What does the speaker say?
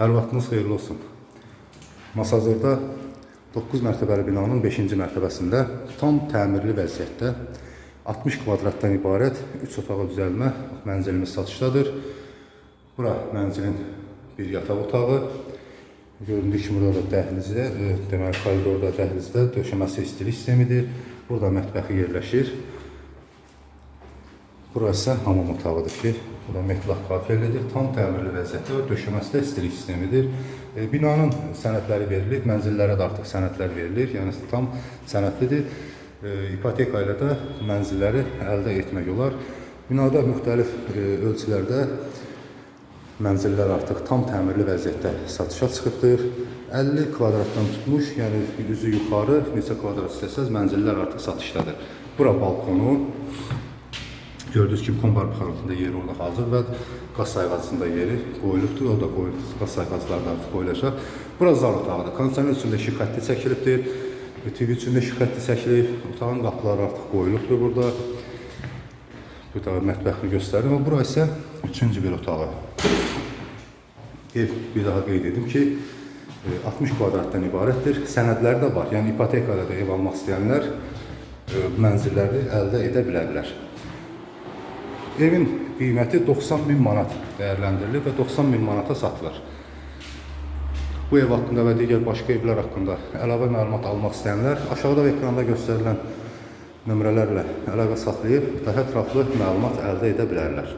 Hər vaxtınız xeyirli olsun. Masazırda 9 mərtəbəli binanın 5-ci mərtəbəsində tam təmirli vəziyyətdə 60 kvadratdan ibarət 3 otağa düzəlmə mənzilimiz satışdadır. Bura mənzilin bir yataq otağı. Göründüyü kimi burada da dəhlizdə, deməli koridorda dəhlizdə döşəməsi istilik sistemidir. Burada mətbəxi yerləşir. Burası hamam otağıdır ki, bu da metlaq kafelidir. Tam təmirli vəziyyətdə və döşəməsi də istilik sistemidir. Binanın sənədləri verilib, mənzillərə də artıq sənədlər verilir. Yəni tam sənədlidir. İpoteka ilə də mənzilləri əldə etmək olar. Binada müxtəlif ölçülərdə mənzillər artıq tam təmirli vəziyyətdə satışa çıxıbdır. 50 kvadratdan tutmuş, yəni üzü yuxarı neçə kvadrat istəsəz mənzillər artıq satışdadır. Bura balkonu. Gördüyünüz kimi kompartmentində yeri orada hazır və qaz sayğacında yeri qoyulubdur. O da qoyulub, qaz sayğacları da artıq qoyulacaq. Bura zal otağıdır. Kondisioner üçün də işıq xətti çəkilibdir. TV üçün də işıq xətti çəkilib. Otağın qapıları artıq qoyulubdur burada. Bu da mətbəxini göstərdim. Və bura isə üçüncü bir otağı. Ev bir daha qeyd edim ki, 60 kvadratdan ibarətdir. Sənədləri də var. Yəni ipoteka ilə də ev almaq istəyənlər mənzilləri əldə edə bilərlər. Evin qiyməti 90 min manat dəyərləndirilir və 90 min manata satılır. Bu ev haqqında və digər başqa evlər haqqında əlavə məlumat almaq istəyənlər aşağıda və ekranda göstərilən nömrələrlə əlaqə saxlayıb daha ətraflı məlumat əldə edə bilərlər.